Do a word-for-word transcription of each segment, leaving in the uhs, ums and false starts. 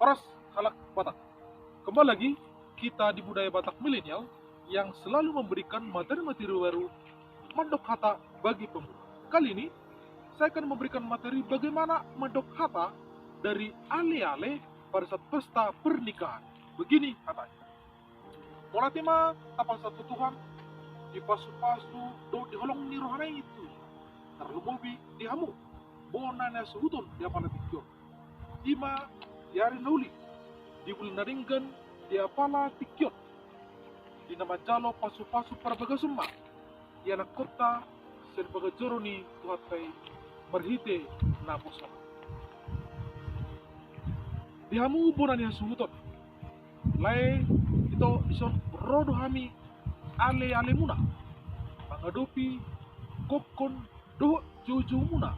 Horas halak Batak. Kembali lagi kita di Budaya Batak Milenial yang selalu memberikan materi-materi baru mandok hata bagi pemula. Kali ini saya akan memberikan materi bagaimana mandok hata dari ale-ale pada saat pesta pernikahan. Begini hatanya. Mauliate ma tapasahat tu Tuhan di pasu-pasu dohot di holong ni rohana i tu, tarlumobi di hamu bona ni hasuhuton di apala tingki on. I ma di ari na uli, di bulan na denggan, di apala tingki on, di na manjalo pasu-pasu parbagason ma ianakkonta sian bagas joro ni Tuhanta i marhite naposona. Di hamu bona ni hasuhuton, lae, ito, dison ro do hami ale-alemuna mangadopi gokhon dohot joujoumuna,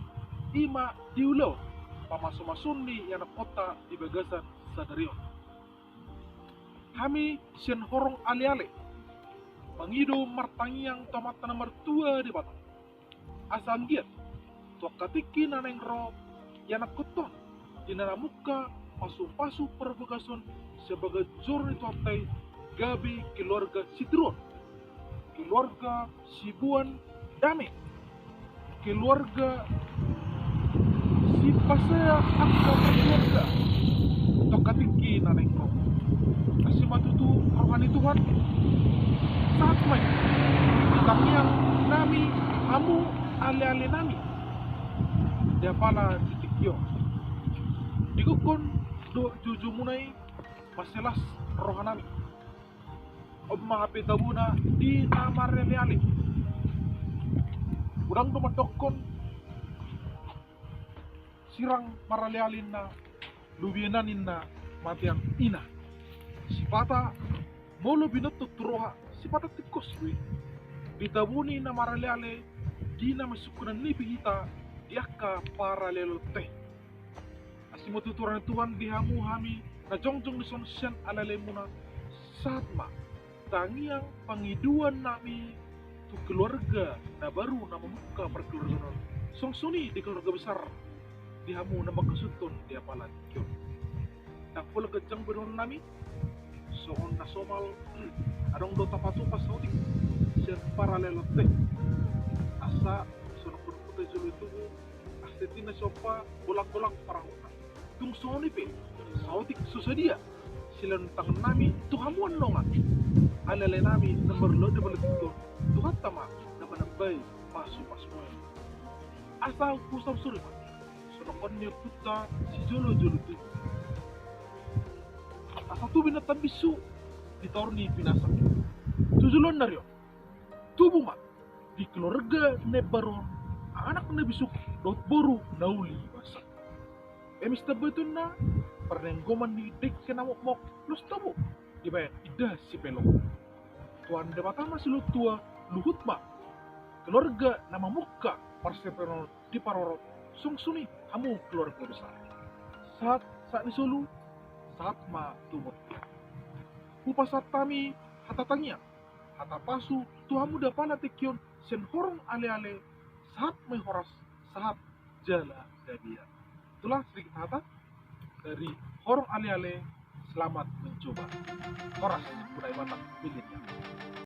i ma di ulaon pamaso-mason ni ianakkonta di bagasan sadari on. Hami sian horong ale-ale mangido martangiang tu Amanta na martua Debata, asa anggiat tu angka tingki na naeng ro ianakkonta on, di na mamungka pasu-pasu parbagason sian bagas joro ni Tuhanta i, gabe keluarga sitiruon, keluarga siboan dame, keluarga sipasea angka parkeluarga tu angka tingki na naeng ro. Asi ma tutu roha ni Tuhan, sahat ma i di tangiang nami hamu ale-ale nami di apala di tingki on. Di gokhon dohot joujoumuna i, marsilas roha nami. On ma hape tabona di na marale-ale. Godang do mandokkon sirang marale-ale ninna, lubiana ninna matean ina. Sipata molo binoto tu roha, sipata tingkos do i. Di tabo ni na marale-ale, di na masungkunan nipi hita di angka paralealenta i. Asi ma tutu roha ni Tuhan di hamu hami na jongjong dison sian ale-alemuna, sahat ma tangiang pangidoan nami tu keluarga na baru na mamungka parkeluargaon on. Songon i di keluarga besar di hamu na mangkasuhuthon di apala tingki on. Ndang pola ganjang be dohonon nami, songon na somal adong do tapatupa saotik sian paralealenta i. Asa songon na huhut jolo i tubu, asa tintin na sompa, bolak-bolak parahutna. Tung songon i pe, saotik so sadia silehonon tangan nami tu hamu annon, ale-ale nami na marloa di apala tingki on, Tuhanta ma na manambai pasu-pasuna i. Asa husaor sori ma songon na huhut sijolo-jolo tubu. Asa tubu na tambinsu di taon ni binasa. Tu joloan ni ari on, tubu ma di keluarga na imbaru on anak na bisuk dohot boru na uli basa. Eme sitambatononna, parnanggoman ni dengke na mokmok, los tabo dibaen indahan sipelong. Tuhan Debata ma silehon tua, luhut ma keluarga na mamungka parsipelongan on diparorot, songon i hamu keluarga besar. Sahat, sahat ni solu, sahat ma tu bontean. Hupasahat hami hata tangiang, hata pasu tu hamu di apala tingki on sian horong ale-ale, sahat ma i horas, sahat jala gabe ia. Itulah sedikit hata dari horong ale-ale. Selamat mencoba. Horas, Budaya Batak Milenial.